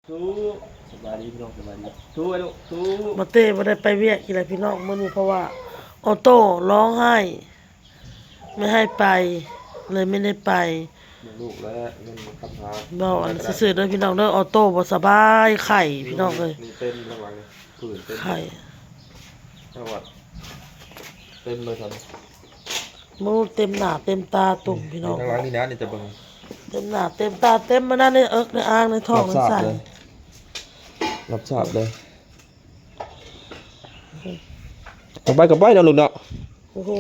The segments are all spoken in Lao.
ທຸ ສະບາຍດີພີ່ນ້ອງ ສະບາຍດີທຸ ໄອ້ລູກທຸ ບໍ່ເຕ້ບໍ່ໄດ້ໄປວຽກອີກແລ້ວພີ່ນ້ອງ ມື້ນີ້ ເພາະວ່າອໍໂຕ້ຮ້ອງໄຫ້ ແມ່ໃຫ້ໄປ ເລີຍແມ່ໄດ້ໄປ ເບິ່ງລູກແລ້ວ ເງິນຄຳຫາ ເວົ້າອັນຊື່ໆເດີພີ່ນ້ອງເດີ ອໍໂຕ້ບໍ່ສະບາຍ ໄຂ້ພີ່ນ້ອງເອີຍ ນີ້ເຕັມທາງຫຼັງນີ້ ຜື່ນເຕັມ ໄຂ້ ເຕັມເລີຍຊັ້ນ. ໂອ້ ເຕັມໜ້າເຕັມຕາຕຸ່ມພີ່ນ້ອງ ທາງຫຼັງນີ້ນະ ນີ້ຈະເບິ່ງ ເຕັມໜ້າເຕັມຕາ ເຕັມມານັ້ນໃນເອິກໃນອ່າງໃນທ້ອງໃນໄສ້ ຮັບຊາບເລີຍ ກັບໄປກັບໄປເນາະລູກເນາະ ໂອ້ໂຫ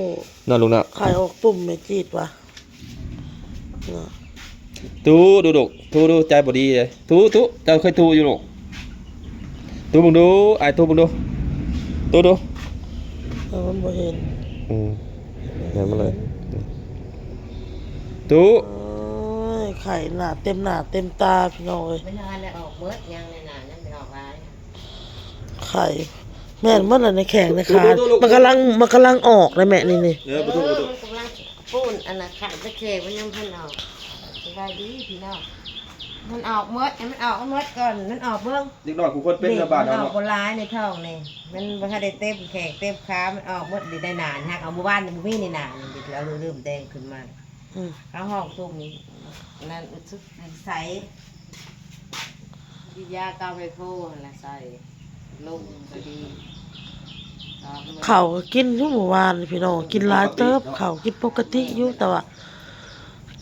ເນາະລູກເນາະ ໄຂ່ອອກຕຸ່ມແມ່ຈີດວ່າ ເນາະ ຕູດູລູກ ຕູດູ ໃຈບໍ່ດີເດ້ ຕູຕູ ເຈົ້າເຄີຍຕູຢູ່ລູກ ຕູເບິ່ງດູ ອ້າຍຕູເບິ່ງດູ ຕູດູ ເອີ ມັນບໍ່ເຫັນ ອືມ ແມ່ນມາເລີຍ ຕູ ໂອ້ຍ ໄຂ່ໜ້າເຕັມໜ້າເຕັມຕາພີ່ນ້ອງເອີຍ ມັນຫາແລ້ວອອກເບິດ ຍັງໃນໜ້າຍັງໄປອອກຫຼາຍ ໄຂ່ ແມ່ນໝົດແລ້ວໃນແຂ້ງໃນຂາ ມັນກຳລັງ ມັນກຳລັງອອກເດ້ແມ່ ນີ້ໆ ເອີ ບໍ່ຖືກ ບໍ່ຖືກ ມັນກຳລັງ ປູນອັນນະ ຂາດຕະເຂບມັນຍັງບໍ່ທັນອອກ ສະບາຍດີພີ່ນ້ອງ ມັນອອກໝົດ ໃຫ້ມັນອອກໃຫ້ໝົດກ່ອນ ມັນອອກເບິ່ງ ເດັກນ້ອຍຄູ່ຄົນເປັນ ເດັກ ໃນບ້ານເຮົາ ມັນອອກ ເນາະ ບໍ່ຫຼາຍໃນທ້ອງນີ້ ມັນບໍ່ທັນໄດ້ເຕັມແຂ້ງເຕັມຂາ ມັນອອກໝົດ ຢູ່ໃນໜ້ານີ້ ຫາກເອົາມື້ວານນີ້ບໍ່ມີໃນໜ້ານີ້ ເອົາເລີ່ມແດງຂຶ້ນມາ ອືມ ເອົາຫ້ອງຕຸ່ມນັ້ນ ໃສ່ ກິນຢາກາໄວໂພຫັ້ນລະໃສ່ລົງກະດີ ເຂົ້າກໍກິນຢູ່ມື້ວານນີ້ພີ່ນ້ອງ ກິນຫຼາຍເຕີບ ເຂົ້າກິນປົກກະຕິຢູ່ ແຕ່ວ່າ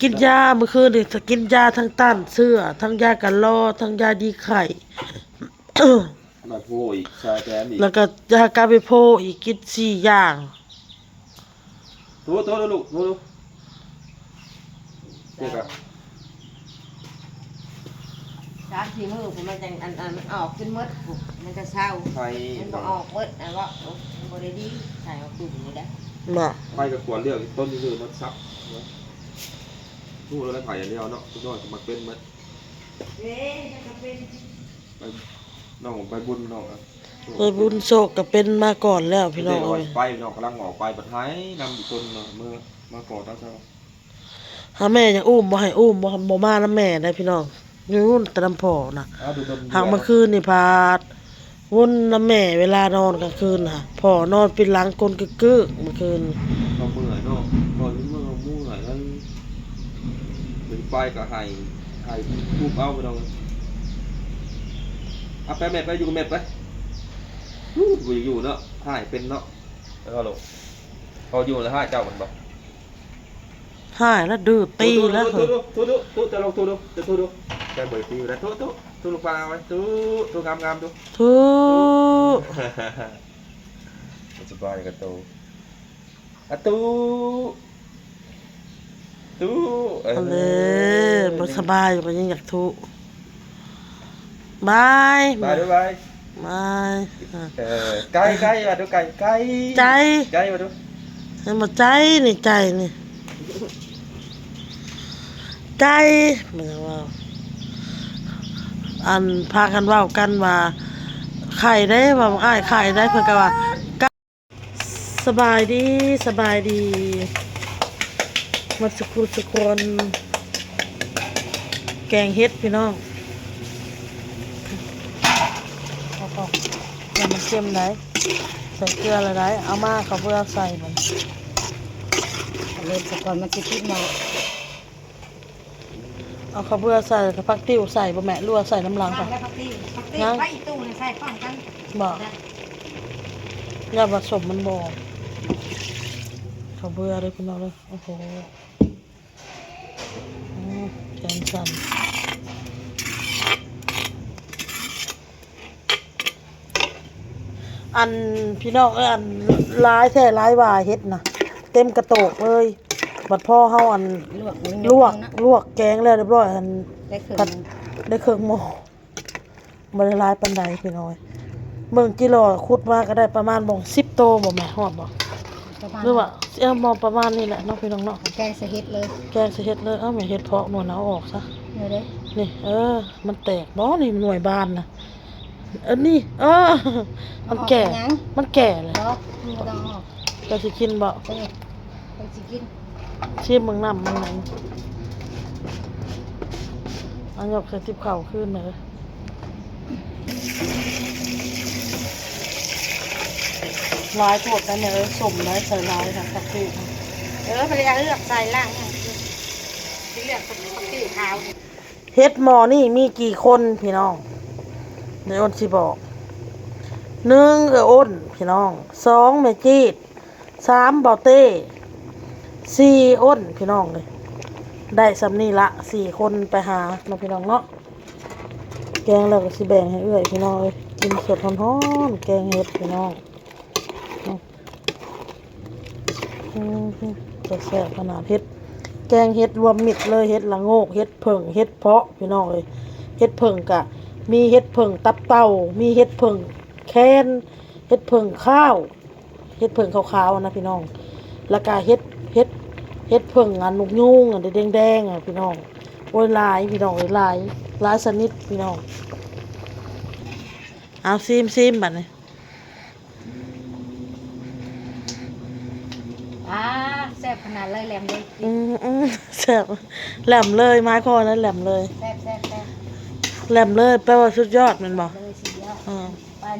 ກິນຢາມື້ຄືນນີ້ ກິນຢາທັງຕ້ານເຊື້ອ ທັງຢາກະລໍ ທັງຢາດີໄຂ້ ກາໄວໂພອີກ ຊາແຖມອີກ ແລ້ວກໍຢາກາໄວໂພອີກ ກິນສີ່ຢ່າງ. ໂທ ໂທ ໂທ ລູກ ໂທ ໂທ ເຈັບອະ ສາມສີ່ມື້ພຸ້ນ ມັນຈັ່ງ ອັນ ອັນ ມັນອອກຈົນໝົດພຸ້ນ ມັນກະເຊົາ ໄຂ້ ມັນບໍ່ອອກໝົດ ອັນວ່າ ໂອ້ ມັນບໍ່ໄດ້ດີ ໄຂ້ອອກຕຸ່ມນີ້ໄດ໋ ບໍ່ ໄຂ້ກໍຄວນເລືອກຕົ້ນນີ້ ມັນສັບ ຮູ້ແລ້ວ ໄຂ້ອັນດຽວເນາະ ເດັກນ້ອຍກໍມັກເປັນໝົດ ເດ້ ມັນກໍເປັນ ໄປ ນ້ອງໃບບຸນ ນ້ອງ ໃບບຸນໂຊກກໍເປັນມາກ່ອນແລ້ວພີ່ນ້ອງເອີຍ ໄປ ນ້ອງກຳລັງອອກໄປ ບັດໃຫ້ນຳອີກຄົນເນາະ ເມືອມາຂໍຕອນເຊົ້າ ຫາແມ່ຍັງອຸ້ມ ບໍ່ໃຫ້ອຸ້ມ ບໍ່ ບໍ່ມານຳແມ່ໄດ໋ພີ່ນ້ອງ ຢູ່ແຕ່ນຳພໍ່ນະ ຫາກມື້ຄືນນີ້ພາດ ວົນນຳແມ່ເວລານອນກາງຄືນຫັ້ນ ພໍ່ນອນປິດຫຼັງກົ້ນກຶກໆ ມື້ຄືນ ກໍເມື່ອຍເນາະ ກໍເມື່ອຍ ເມື່ອຍ ເປັນໄປກໍໄຫ້ ໄຫ້ປຸບເອົາ ພີ່ນ້ອງເອີຍ ເອົາໄປແມ່ ໄປຢູ່ກັບແມ່ໄປ ຢູ່ ບໍ່ຢູ່ເນາະ ຮ້າຍເປັນເນາະ ເອີ ເອົາລູກ ເຂົາຢູ່ແລ້ວຮ້າຍເຈົ້າແມ່ນບໍ່? ຮ້າຍແລ້ວ ດື້ຕີແລ້ວ ໂທ ໂທ ໂທ ໂທ ເຈົ້າລອງໂທດູ ເຈົ້າໂທດູ ແກບໍ່ໄດ້ຕີແລ້ວ ໂທ ໂທ ໂທລູກປາໄວ້ ໂທ ໂທງາມໆດູ ໂທ ໂທ ສະບາຍກັນໂຕ ອະຕູ ຕູ ເອີ ອັນເດ້ ບໍ່ສະບາຍກໍຍັງຢາກທຸ ບາຍ ບາຍ ບາຍ ບາຍ ເອີ ໄກ່ ໄກ່ ວ່າດູ ໄກ່ ໄກ່ ໄກ່ ໄກ່ ວ່າດູ ເຫັນບໍ່ ໄກ່ນີ້ ໄກ່ນີ້ ໄກ່ ແມ່ນຫຍັງວ່າ ອັນພາກັນເວົ້າກັນວ່າ ໄຂ່ເດ້ ວ່າອ້າຍໄຂ່ເດ້ ເພິ່ນກໍວ່າ ສະບາຍດີ ສະບາຍດີ ໝົດສຸຄູ່ສຸຄົນ ແກງເຫັດພີ່ນ້ອງ ເອົາອອກ ຢ່າມັນເຄັມໄດ໋ ໃສ່ເກືອລະໄດ໋ ເອົາມາເຂົ້າເບືອໃສ່ມັນ ເລີ່ມສະກ່ອນ ມັນຊິຕິດໝໍ້. ເອົາເຂົ້າເບືອໃສ່ ແລ້ວກໍຜັກຕິ້ວໃສ່ບໍ່ແມ່ ຫຼືວ່າໃສ່ນຳຫຼັງ? ຫາງແລ້ວຜັກຕິ້ວ ຜັກຕິ້ວ ຫາງ ໃບອີ່ຕູ່ໃສ່ພ້ອມກັນ ບໍ່ ໄດ້ ຢ້ານວ່າສົ້ມມັນບໍ່ ເຂົ້າເບືອເດີພີ່ນ້ອງເດີ ໂອ້ໂຫ ອືມ ແກງສັ້ນ. ອັນ ພີ່ນ້ອງເອີຍ ອັນ ຫຼາຍແທ້ຫຼາຍວ່າເຫັດນະ ເຕັມກະໂຕກເລີຍ ບັດພໍເຮົາ ອັນ ລວກ ລວກ ລວກແກງແລ້ວຮຽບຮ້ອຍ ອັນ ໄດ້ເຄິ່ງ ໄດ້ເຄິ່ງໝໍ້ ບໍ່ໄດ້ຫຼາຍປານໃດພີ່ນ້ອງເອີຍ ເບິ່ງຈີຫຼໍຂຸດມາກໍໄດ້ປະມານບໍ່ ສິບໂຕບໍ່ແມ່ ຮອດບໍ່ ປະມານ ຫຼືວ່າ ເອີ ບໍ່ ປະມານນີ້ແຫຼະເນາະ ພີ່ນ້ອງເນາະ ແກງໃສ່ເຫັດເລີຍ ແກງໃສ່ເຫັດເລີຍ ເອົາແມ່ເຫັດເຜາະໜ່ວຍນະ ເອົາອອກຊະ ນີ້ເດ້ ນີ້ ເອີ ມັນແຕກບໍ່ ນີ້ໜ່ວຍບານນະ ອັນນີ້ ເອີ ມັນແກ່ ມັນແກ່ແລ້ວ ບໍ່ ບໍ່ຕ້ອງອອກ ເຈົ້າຊິກິນບໍ່? ເອີ ຂ້ອຍຊິກິນ ຊີມເບິ່ງນ້ຳມັນນັ້ນ ເອົາຍົກໃສ່ຕິບເຂົ້າຄືນເດີ ຫຼາຍໂພດນະແມ່ເອີຍ ສົ້ມໄດ້ໃສ່ຫຼາຍນະ ຜັກເທດ ເອີ ພັນລະຍາເລືອກໃສ່ລະ ຫຍັງຊິເລືອກໃສ່ຜັກເທດຂາວ. ເຮັດໝໍ້ນີ້ມີກີ່ຄົນພີ່ນ້ອງ? ແມ່ອ້ນຊິບອກ ໜຶ່ງ ເອື້ອຍອ້ນພີ່ນ້ອງ, ສອງ ແມ່ຈີດ, ສາມ ເບົາເຕ້, ສີ່ ອ້ນພີ່ນ້ອງເອີຍ. ໄດ້ສ່ຳນີ້ລະ ສີ່ຄົນໄປຫາເນາະພີ່ນ້ອງເນາະ. ແກງແລ້ວກໍຊິແບ່ງໃຫ້ເອື້ອຍພີ່ນ້ອງເອີຍ ກິນສົດຮ້ອນໆ ແກງເຫັດພີ່ນ້ອງ. ອືມ ຈະແຊບຂະໜາດ ເຫັດ ແກງເຫັດລວມມິດເລີຍ ເຫັດລະໂງກ ເຫັດເຜິ້ງ ເຫັດເຜາະພີ່ນ້ອງເອີຍ. ເຫັດເຜິ້ງກະມີເຫັດເຜິ້ງຕັບເຕົ່າ ມີເຫັດເຜິ້ງແຄນ ເຫັດເຜິ້ງຂາວ ເຫັດເຜິ້ງຂາວໆນະພີ່ນ້ອງ. ແລ້ວກະເຫັດ ເຫັດ ເຫັດເຜິ້ງອັນນົກຍູງອັນແດງໆອະພີ່ນ້ອງ. ໂອ້ຍ ຫຼາຍພີ່ນ້ອງເອີຍ ຫຼາຍ ຫຼາຍຊະນິດພີ່ນ້ອງ. ເອົາ ຊີມ ຊີມບາດນີ້. ອາ ແຊບຂະໜາດເລີຍ ແຫຼມເລີຍ. ອືມ ອືມ ແຊບ ແຫຼມເລີຍ ໝາຍຄວາມວ່າແຫຼມເລີຍ. ແຊບ ແຊບ ແຊບ ແຫຼມເລີຍ ແປວ່າສຸດຍອດແມ່ນບໍ່? ເລີຍ ສຸດຍອດ. ເອີ ປາ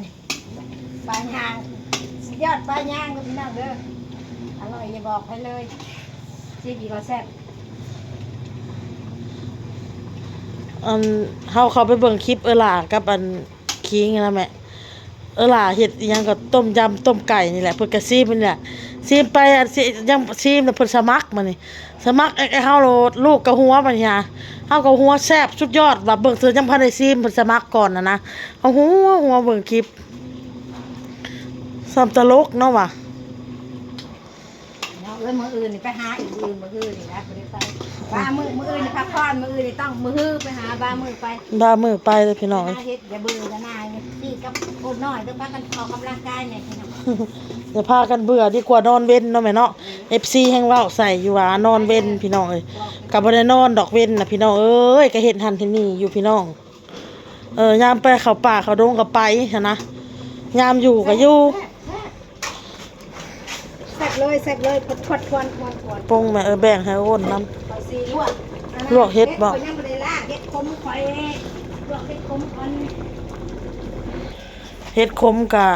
ປາຍ່າງ ສຸດຍອດປາຍ່າງເດີພີ່ນ້ອງເດີ. ອະລ່ອຍຢ່າບອກໃຜເລີຍ ຊີມອີກກໍແຊບ. ອັນ ເຮົາເຂົ້າໄປເບິ່ງຄລິບເອື້ອຍຫຼ້າກັບອັນ ຄີງນະແມ່. ເອີຫຼ້າເຮັດອີ່ຫຍັງກໍຕົ້ມຍຳຕົ້ມໄກ່ນີ້ແຫຼະ ເພິ່ນກໍຊີມນີ້ແຫຼະ ຊີມໄປ ອັນຊິຍັງຊີມແລ້ວເພິ່ນສະໝັກມານີ້ ສະໝັກແອກໃຫ້ເຮົາໂລດ ລູກກໍຫົວບາດນີ້ຫາ ເຮົາກໍຫົວແຊບສຸດຍອດວ່າ ເບິ່ງເທື່ອຍັງບໍ່ທັນໄດ້ຊີມ ເພິ່ນສະໝັກກ່ອນຫັ້ນນະ ເຮົາຫົວ ຫົວເບິ່ງຄລິບ ສ່ຳຕະຫຼົກເນາະວ່າ. ເນາະ ເອີຍ ມື້ອື່ນນີ້ໄປຫາອີກ ມື້ອື່ນ ມື້ຮືນີ້ນະ ບໍ່ໄດ້ໄປ ບາງມື້ ມື້ອື່ນນີ້ພັກຜ່ອນ ມື້ອື່ນນີ້ຕ້ອງ ມື້ຮືໄປຫາ ບາງມື້ໄປ ບາງມື້ໄປເດີພີ່ນ້ອງເອີຍ. ເຮັດ ຢ່າເບື່ອນາຍ ພີ່ກັບຄົນນ້ອຍຕ້ອງພາກັນອອກກຳລັງກາຍແດ່ພີ່ນ້ອງ ຢ່າພາກັນເບື່ອ ດີກວ່ານອນເວັນເນາະແມ່ເນາະ. ເອັຟຊີແຮ່ງເວົ້າໃສ່ຢູ່ວ່ານອນເວັນພີ່ນ້ອງເອີຍ ກໍບໍ່ໄດ້ນອນດອກເວັນນະພີ່ນ້ອງເອີຍ ກໍເຮັດຫັ້ນເຮັດນີ້ຢູ່ພີ່ນ້ອງ. ເອີ ຍາມໄປເຂົ້າປ່າເຂົ້າດົງກໍໄປຫັ້ນນະ ຍາມຢູ່ກໍຢູ່. ແຊບເລີຍ ແຊບເລີຍ ແຊບເລີຍ ພວດໆ ພວນໆ ແບ່ງໃຫ້ອ້ນນຳ. ເຂົາຊິລວກ ລວກເຫັດບໍ? ເຫັດຂ້ອຍຍັງບໍ່ໄດ້ລ້າງ ເຫັດຂົມຂ້ອຍ ລວກເຫັດຂົມກ່ອນ. ເຫັດຂົມກະ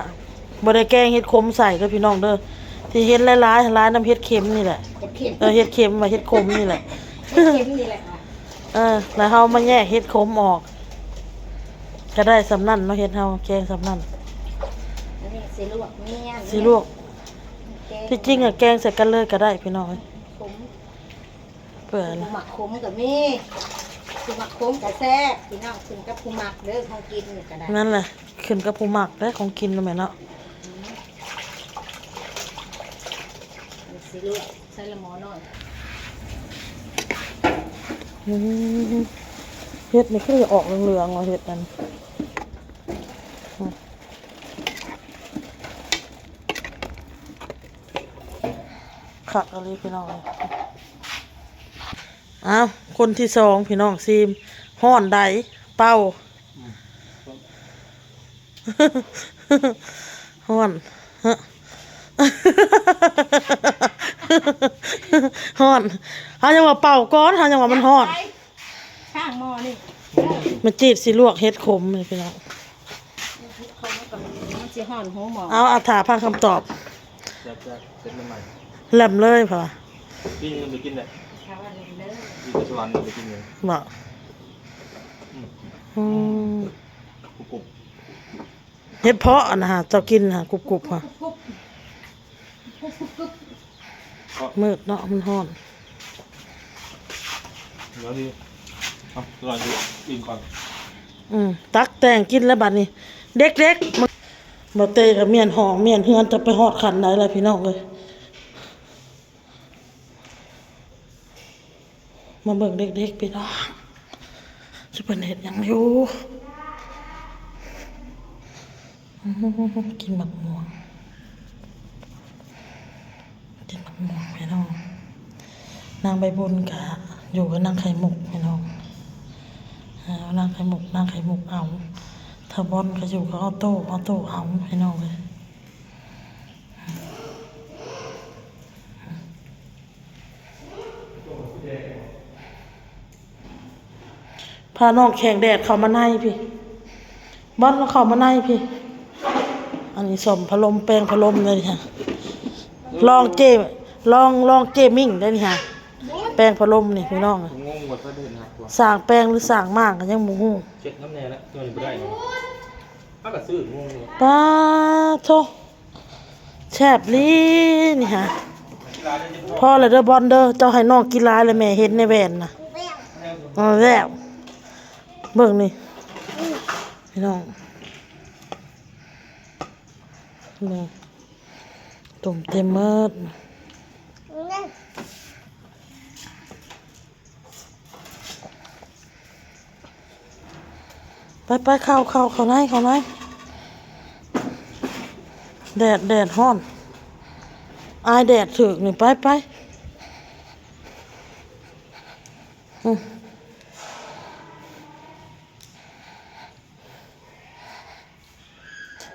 ບໍ່ໄດ້ແກງເຫັດຂົມໃສ່ເດີພີ່ນ້ອງເດີ ທີ່ເຫັນຫຼາຍໆ ຫຼາຍນຳເຫັດເຂັມນີ້ແຫຼະ. ເຫັດເຂັມ ເອີ ເຫັດເຂັມວ່າເຫັດຂົມນີ້ແຫຼະ ເຫັດເຂັມນີ້ແຫຼະ. ເອີ ແລ້ວເຮົາມາແຍກເຫັດຂົມອອກ ກໍໄດ້ສ່ຳນັ້ນເນາະ ເຫັດເຮົາແກງສ່ຳນັ້ນ. ອັນນີ້ຊິລວກເມຍ ຊິລວກ ແກງ ທີ່ຈິງອະແກງໃສ່ກັນເລີຍກໍໄດ້ພີ່ນ້ອງເອີຍ ຂົມ ເພື່ອ ຜູ້ມັກຂົມກໍມີ ຜູ້ມັກຂົມກໍແຊບພີ່ນ້ອງ ຂຶ້ນກັບຜູ້ມັກເດີ ຂອງກິນກໍໄດ້ ນັ້ນແຫຼະ ຂຶ້ນກັບຜູ້ມັກເດີ ຂອງກິນນະແມ່ເນາະ. ອືມ ຊິລວກ ໃສ່ລະໝໍ້ນ້ອຍ. ອືມ ເຫັດນີ້ຄືອອກເຫຼືອງໆວ່າ ເຫັດນັ້ນ ຄັກອີ່ຫຼີພີ່ນ້ອງເອີຍ. ອ້າວ ຄົນທີສອງພີ່ນ້ອງຊີມ ຮ້ອນໃດ ເປົ່າ ອືມ ຮ້ອນ ຮ້ອນ ເຮົາຍັງວ່າເປົ່າກ່ອນ ເຮົາຍັງວ່າມັນຮ້ອນ. ຂ້າງໝໍ້ນີ້ ມາຈີດຊິລວກເຫັດຂົມນີ້ພີ່ນ້ອງ ມັນຊິຮ້ອນຫົວໝໍ້. ເອົາ ເອົາ ຖ້າຟັງຄຳຕອບ. ແຊບໆ ເສັດໃໝ່ໆ ແຫຼມເລີຍ ເພິ່ນວ່າ ປີນີ້ໄປກິນແຫຼະ ຢູ່ໄປສະຫວັນໄປກິນເລີຍ ບໍ່? ອືມ ອືມ ກຸບໆ ເຫັດເຜາະນະ ເຈົ້າກິນຫາ ກຸບໆ ຫາ ກຸບໆ ກຸບໆ ກຸບໆ ມືດເນາະ ມັນຮ້ອນ. ດຽວນີ້ ເອົາ ລອງກິນອີກກ່ອນ. ອືມ ຕັກແຕ່ງກິນແລ້ວບັດນີ້ ເດັກໆ ບໍ່ເຕກໍມ້ຽນຫ້ອງມ້ຽນເຮືອນ ຈະໄປຮອດຂັ້ນໃດລະພີ່ນ້ອງເອີຍ. ມາເບິ່ງເດັກໆ ພີ່ນ້ອງ ຊິເພິ່ນເຮັດຫຍັງຢູ່. ກິນໝາກມ່ວງ ກິນໝາກມ່ວງ ພີ່ນ້ອງ. ນາງໃບບຸນກະຢູ່ກັບນາງໄຂ່ມຸກ ພີ່ນ້ອງ. ເອີ ນາງໄຂ່ມຸກ ນາງໄຂ່ມຸກເອົາ. ທ້າວບອນກະຢູ່ກັບອອໂຕ້ ອອໂຕ້ເອົາ ພີ່ນ້ອງເອີຍ. ພານ້ອງແຂ່ງແດດເຂົ້າມາໃນພີ້. ບອນເຂົ້າມາໃນພີ້. ອັນນີ້ສ້ອມພັດລົມ ແປງພັດລົມເດ້ນີ້ຮະ. ລອງເກມ ລອງ ລອງເກມມິງເດ້ນີ້ຮະ. ແປງພັດລົມນີ້ພີ່ນ້ອງ. ງົງວ່າເຂົາເຮັດໃຫ້ ສ້າງແປງຫຼືສ້າງມ້າງກໍຍັງບໍ່ຮູ້. ເຈັດນຳແນ່ລະ ຕົວນີ້ບໍ່ໄດ້ເນາະ. ເຮົາກໍຊື້ ງົງຢູ່. ປາໂທ້ ແຊບອີ່ຫຼີນີ້ຫາ. ພໍແລ້ວເດີບອນເດີ ເຈົ້າໃຫ້ນ້ອງກິນຫຼາຍແລ້ວ ແມ່ເຫັນໃນແວ່ນນະ. ເອົາແລ້ວ ເບິ່ງນີ້ພີ່ນ້ອງ ເບິ່ງ ຕົ້ມເຕັມໝົດ. ໄປໆ ເຂົ້າ ເຂົ້າ ເຂົ້າໃນ ເຂົ້າໃນ. ແດດ ແດດຮ້ອນ ອາຍແດດຖືກນີ້. ໄປໆ ອືມ.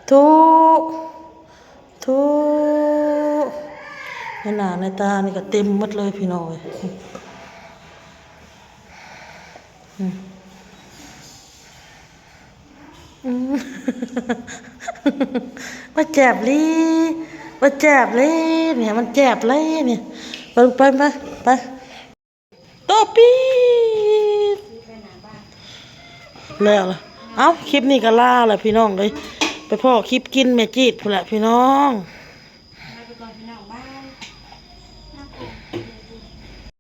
ທຸ ທຸ ໃນໜ້າໃນຕານີ້ກໍເຕັມໝົດເລີຍພີ່ນ້ອງເອີຍ. ອືມ ອືມ ວ່າແຈບລີ ວ່າແຈບລີນີ້ ມັນແຈບເລີຍນີ້. ໄປ ໄປ ໄປ ໄປ. ໂຕປີດ ແລ້ວລະ. ເອົ້າ ຄລິບນີ້ກໍລາລະພີ່ນ້ອງເອີຍ. ໄປພໍ້ຄລິບກິນແມ່ຈີດພຸ້ນລະພີ່ນ້ອງ.